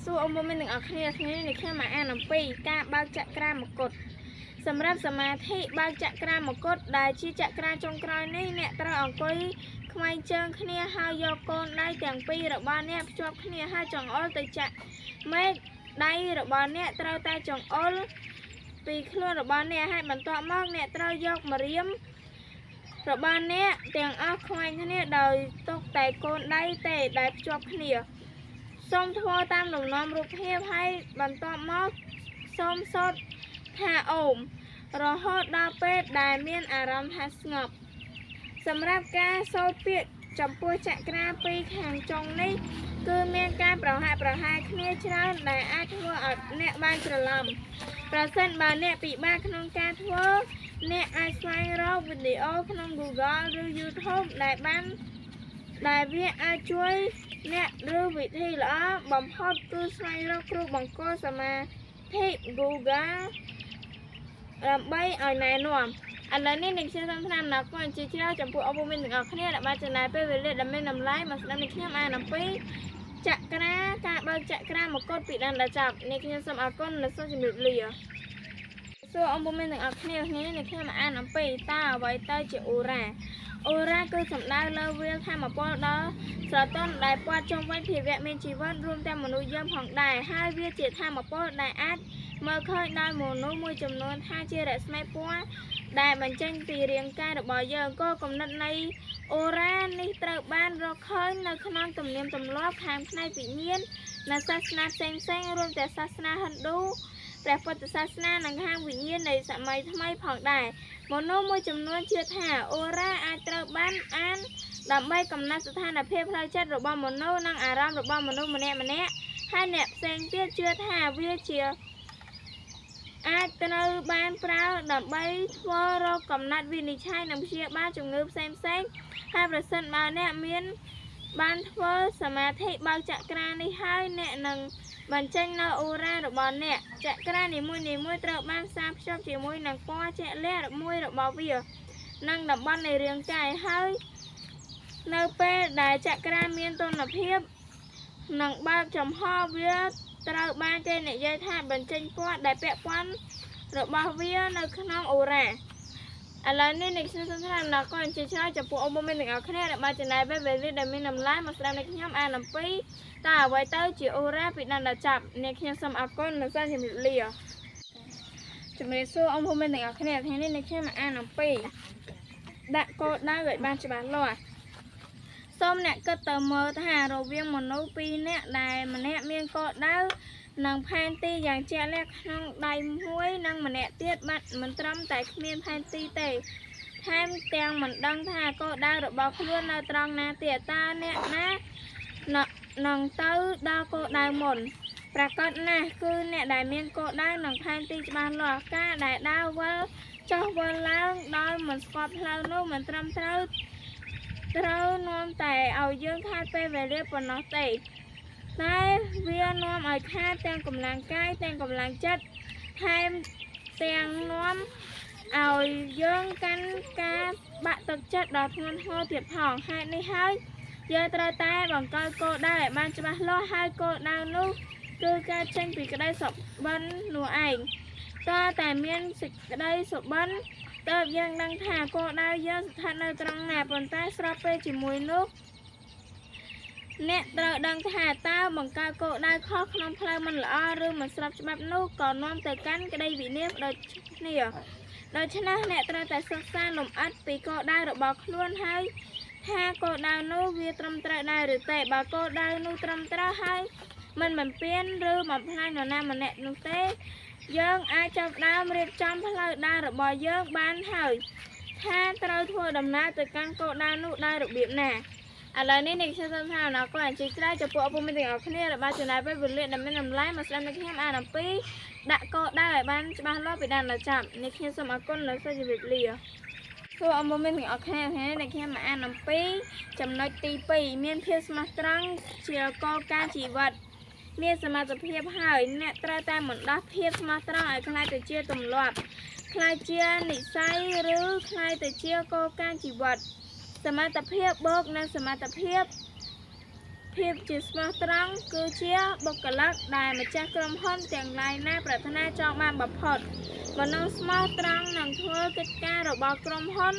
សួរអ៊ំមុំទាំងអស់គ្នាថ្ងៃនេះខ្ញុំមកអានអំពីការបើកចក្រាមកុដសម្រាប់សមាធិបើកចក្រាមកុដដែលជាចក្រាចុងក្រោយនេះអ្នកត្រូវអង្គុយខ្វែងជើងគ្នាហើយយកកូនដៃទាំងពីររបស់អ្នកភ្ជាប់គ្នាហើយចង្អុលទៅចាក់មេឃដៃរបស់អ្នកត្រូវតែចង្អុលពីខ្លួនរបស់អ្នកហើយបន្ទាប់មកអ្នកត្រូវយកម្រាមរបស់អ្នកទាំងអស់ខ្វែងគ្នាដោយទុកតែកូនដៃទេដែលភ្ជាប់គ្នាសូមធ្វើតាមលំនាំរូបភាពហើយបន្ទាប់មកសូមសូត្រថាអូមរហូតដល់ពេលដែលមានអារម្មណ៍ថាស្ងប់សម្រាប់ការសូត្រពាក្យចំពោះចក្រាពីរខាងចុងនេះគឺមានការប្រហាក់ប្រហែលគ្នាច្រើនដែលអាចធ្វើឲ្យអ្នកបានច្រឡំប្រសិនបើអ្នកពិបាកក្នុងការធ្វើអ្នកអាចស្វែងរកវីដេអូក្នុង Google ឬ YouTube ដែលបានដែលវាអាចជួយអ្នកឬវិធីល្អបំផុតគឺស្វែងរកគ្រូបង្គោលសមាធិ Google ដើម្បីឲ្យណែនាំឥឡូវនេះនឹងខ្ញុំសូមថ្លែងអំណរគុណជាច្រើនចំពោះអពុមានទាំងអស់គ្នាដែលបានចំណាយពេលវេលាដ៏មានតម្លៃមកស្ដាប់នឹងខ្ញុំអានអំពីចក្រាការបើកចក្រាមកុដពីដើមដល់ចប់នេះខ្ញុំសូមអរគុណនិងសូមជម្រាបលាសួរអពុមានទាំងអស់គ្នាថ្ងៃនេះនឹងខ្ញុំអានអំពីតើអ្វីទៅជាអូរ៉ាអូរ៉ាគឺសំដៅលើវាលធម្មពលដ៏ស្រទន់ដែលព័ទ្ធជុំវិញភាវៈមានជីវិតរួមទាំងមនុស្សយើងផងដែរហើយវាជាធម្មពលដែលអាចមើលឃើញដោយមនុស្សមួយចំនួនថាជារស្មីពណ៌ដែលបញ្ចេញពីរាងកាយរបស់យើងក៏គំនិតនៃអូរ៉ានេះត្រូវបានរកឃើញនៅក្នុងទំនៀមទម្លាប់ខាងផ្នែកវិញ្ញាណនិងសាសនាផ្សេងៗរួមទាំងសាសនាហិណ្ឌូព្រះពុទ្ធសាសនានិងខាងវិញ្ញាណនៃសម័យថ្មីផងដែរមនុស្សមួយចំនួនជឿថាអូរ៉ាអាចត្រូវបានអានដើម្បីកំណត់ស្ថានភាពផ្លូវចិត្តរបស់មនុស្សនិងអារម្មណ៍របស់មនុស្សម្នាក់ៗហើយអ្នកផ្សេងទៀតជឿថាវាជាអាចត្រូវបានប្រើដើម្បីធ្វើរោគកំណត់វិនិច្ឆ័យនិងព្យាបាលជំងឺផ្សេងៗហើយប្រសិនបើអ្នកមានបានធ្វើសមាធិបើកចក្រានេះហើយអ្នកនឹងបញ្ចេញនៅអូរ៉ារបស់អ្នកចក្រានីមួយៗត្រូវបានផ្សារភ្ជាប់ជាមួយនឹងពណ៌ជាក់លាក់មួយរបស់វានិងតំបន់នៃរាងកាយហើយនៅពេលដែលចក្រាមានទនភាពនិងបើកចំហវាត្រូវបានគេនិយាយថាបញ្ចេញពណ៌ដែលពាក់ព័ន្ធរបស់វានៅក្នុងអូរ៉ាឥឡូវនេះអ្នកខ្ញុំសូមថ្លែងអំណរគុណជាច្រើនចំពោះអ៊ំមានទាំងអស់គ្នាដែលបានចំណាយពេលវេលាដែលមានតម្លៃមកស្ដាប់អ្នកខ្ញុំអានអំពីតើអ្វីទៅជាអូរ៉ាពីដើមដល់ចប់អ្នកខ្ញុំសូមអរគុណនិងសូមជម្រាបលាជំរាបសួរអ៊ំមានទាំងអស់គ្នាថ្ងៃនេះអ្នកខ្ញុំមកអានអំពីដាក់គោលដៅឲ្យបានច្បាស់លាស់សូមអ្នកគិតទៅមើលថារវាងមនុស្សពីរនាក់ដែលម្នាក់មានគោលដៅនិងផែនទីយ៉ាងជាក់លាក់ក្នុងដៃមួយនិងម្នាក់ទៀតបាត់មិនត្រឹមតែគ្មានផែនទីទេថែមទាំងមិនដឹងថាគោលដៅរបស់ខ្លួននៅត្រង់ណាទៀតតើអ្នកណានឹងទៅដល់គោលដៅមុនប្រាកដណាស់គឺអ្នកដែលមានគោលដៅនិងផែនទីច្បាស់លាស់ការដែលដើរវិលចុះវិលឡើងដោយមិនស្គាល់ផ្លូវនោះមិនត្រឹមត្រូវត្រូវនាំតែឲ្យយើងខាតពេលវេលាប៉ុណ្ណោះទេតែវានាំឲ្យខាតទាំងកម្លាំងកាយទាំងកម្លាំងចិត្តថែមទាំងនាំឲ្យយើងកាន់ការបាក់ទឹកចិត្តដល់ធ្ងន់ធ្ងរទៀតផងហេតុនេះហើយយើងត្រូវតែបង្កើតគោលដៅឲ្យបានច្បាស់លាស់ហើយគោលដៅនោះគឺការចេញពីក្តីសុបិននោះឯងតើតែមានសេចក្តីសុបិនតើយើងដឹងថាគោលដៅយើងស្ថិតនៅត្រង់ណាប៉ុន្តែស្របពេលជាមួយនោះអ្នកត្រូវដឹងថាតើបង្កើតគោលដៅខុសក្នុងផ្លូវមិនល្អឬមិនស្របច្បាប់នោះក៏នាំទៅកាន់ក្តីវិនាសដូចគ្នាដូច្នេះអ្នកត្រូវតែសិក្សាលម្អិតពីគោលដៅរបស់ខ្លួនហើយថាគោលដៅនោះវាត្រឹមត្រូវដែរឬទេបើគោលដៅនោះត្រឹមត្រូវហើយមិនបំពេញឬបំផ្លាញនរណាម្នាក់នោះទេយើងអាចចាប់ដើមរៀបចំផ្លូវដើររបស់យើងបានហើយថាត្រូវធ្វើដំណើរទៅកាន់គោលដៅនោះដោយរបៀបណាឥឡូវនេះអ្នកខ្ញុំសូមថ្លែងអំណរគុណជាច្រើនចំពោះអពុំទាំងអស់គ្នាដែលបានចំណាយពេលវេលាដ៏មានតម្លៃមកស្ដាប់អ្នកខ្ញុំអានអំពីដាក់គោលដៅឲ្យបានច្បាស់លាស់ពីដើមដល់ចប់អ្នកខ្ញុំសូមអរគុណនិងសូមជម្រាបលាសួរអពុំទាំងអស់គ្នាថ្ងៃនេះអ្នកខ្ញុំមកអានអំពីចំណុចទី2មានភាពស្មោះត្រង់ជាគោលការណ៍ជីវិតមានសមត្ថភាពហើយអ្នកត្រូវតែបណ្ដោះភាពស្មោះត្រង់ឲ្យក្លាយទៅជាទម្លាប់ក្លាយជានិស្ស័យឬក្លាយទៅជាគោលការណ៍ជីវិតសមត្ថភាពបូកនឹងសមត្ថភាព ភាពជាស្មោះត្រង់គឺជាបុគ្គលិកដែលម្ចាស់ក្រុមហ៊ុនទាំងឡាយណាប្រាថ្នាចង់បានបំផុតមនុស្សស្មោះត្រង់នឹងធ្វើកិច្ចការរបស់ក្រុមហ៊ុន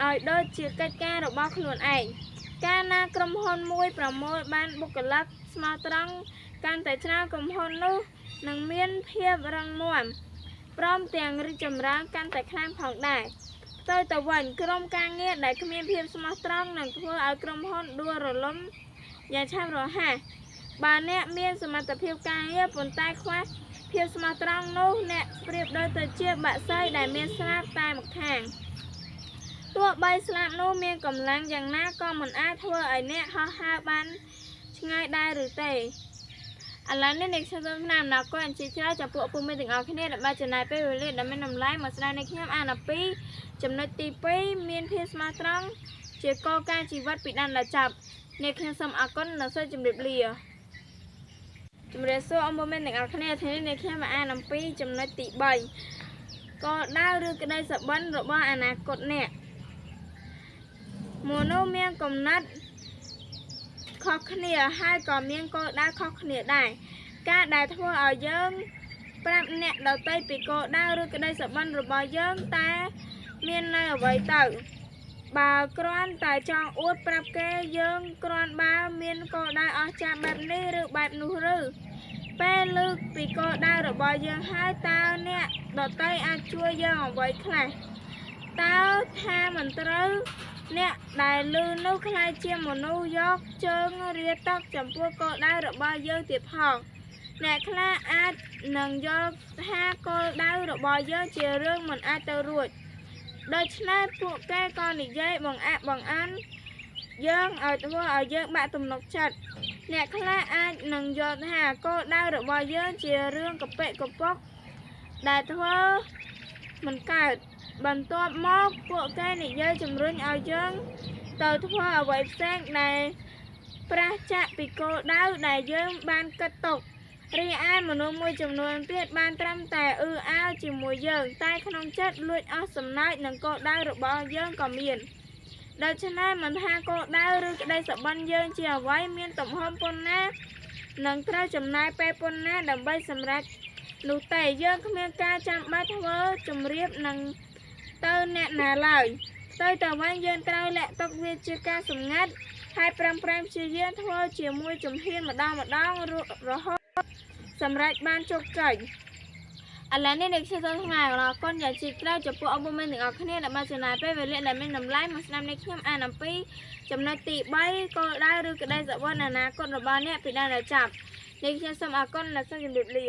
ឲ្យដូចជាកិច្ចការរបស់ខ្លួនឯងកាលណាក្រុមហ៊ុនមួយប្រមូលបានបុគ្គលិកស្មោះត្រង់កាន់តែច្រើនក្រុមហ៊ុននោះនឹងមានភាពរឹងមាំព្រមទាំងរីកចម្រើនកាន់តែខ្លាំងផងដែរផ្ទុយទៅវិញក្រុមការងារដែលគ្មានភាពស្មោះត្រង់នឹងធ្វើឲ្យក្រុមហ៊ុនដួលរលំយ៉ាងឆាប់រហ័សបើអ្នកមានសមត្ថភាពការងារប៉ុន្តែខ្វះភាពស្មោះត្រង់នោះអ្នកប្រៀបដូចទៅជាបក្សីដែលមានស្លាបតែម្ខាងទោះបីស្លាបនោះមានកម្លាំងយ៉ាងណាក៏មិនអាចធ្វើឲ្យអ្នកហោះហើរបានឆ្ងាយដែរឬទេឥឡូវនេះអ្នកខ្ញុំសូមថ្លែងអំណរគុណជាច្រើនចំពោះពុកម៉ែទាំងអស់គ្នាដែលបានចំណាយពេលវេលាដ៏មានតម្លៃមកស្ដាប់នៃខ្ញុំអានអំពីចំណុចទី2មានភាពស្មោះត្រង់ជាគោលការណ៍ជីវិតពីដើមដល់ចប់អ្នកខ្ញុំសូមអរគុណនិងសូមជម្រាបលាជម្រាបសួរអរគុណទាំងអស់គ្នាថ្ងៃនេះអ្នកខ្ញុំមកអានអំពីចំណុចទី3គោលដៅឬក្តីសុបិនរបស់អនាគតអ្នកមនុស្សមានកំណត់ខុសគ្នាហើយក៏មានគោលដៅខុសគ្នាដែរការដែលធ្វើឲ្យយើងប្រាប់អ្នកដទៃពីគោលដៅឬក្តីសុបិនរបស់យើងតែមាននៅអ្វីទៅបើគ្រាន់តែចង់អួតប្រាប់គេយើងគ្រាន់បើមានគោលដៅអស្ចារ្យបែបនេះឬបែបនោះឬពេលលើកពីគោលដៅរបស់យើងហើយតើអ្នកដទៃអាចជួយយើងអ្វីខ្លះតើថាមិនត្រូវអ្នកដែលឮនោះក្លាយជាមនុស្សយកជើងរាទឹកចំពោះគោលដៅរបស់យើងទៀតផងអ្នកខ្លះអាចនឹងយល់ថាគោលដៅរបស់យើងជារឿងមិនអាចទៅរួចដូច្នេះពួកគេក៏និយាយបង្អាក់បង្អាន់យើងឲ្យធ្វើឲ្យយើងបាក់ទំនុកចិត្តអ្នកខ្លះអាចនឹងយល់ថាគោលដៅរបស់យើងជារឿងកពិកពកដែលធ្វើមិនកើតបន្ទាប់មកពួកគេនិយាយជំរុញឲ្យយើងទៅធ្វើអ្វីផ្សេងដែលប្រាសចាកពីគោលដៅដែលយើងបានគិតទុករីឯមនុស្សមួយចំនួនទៀតបានត្រឹមតែអ៊ឺអើជាមួយយើងតែក្នុងចិត្តលួចអស់សំណើចនឹងគោលដៅរបស់យើងក៏មានដូច្នេះមិនថាគោលដៅឬក្តីសុបិនយើងជាអ្វីមានទំហំប៉ុណ្ណានឹងត្រូវចំណាយពេលប៉ុណ្ណាដើម្បីសម្រេចនោះទេយើងគ្មានការចាំបាច់ធ្វើជម្រាបនឹងទៅអ្នកណាឡើយផ្ទុយទៅវិញយើងត្រូវលាក់ទុកវាជាការសម្ងាត់ហើយប្រឹងប្រែងព្យាយាមធ្វើជាមួយជំហានម្ដងម្ដងរហូតសម្រេចបានជោគជ័យឥឡូវនេះអ្នកខ្ញុំសូមថ្លែងអំណរគុណយ៉ាងជ្រាលជ្រៅចំពោះអពុកម៉ែទាំងអស់គ្នាដែលបានចំណាយពេលវេលាដែលមានតម្លៃមកស្ដាប់នៃខ្ញុំអានអំពីចំណុចទី3គោលដៅឬក្តីសុបិនអនាគតរបស់អ្នកពីដើមដល់ចប់នេះខ្ញុំសូមអរគុណនិងសូមជម្រាបលា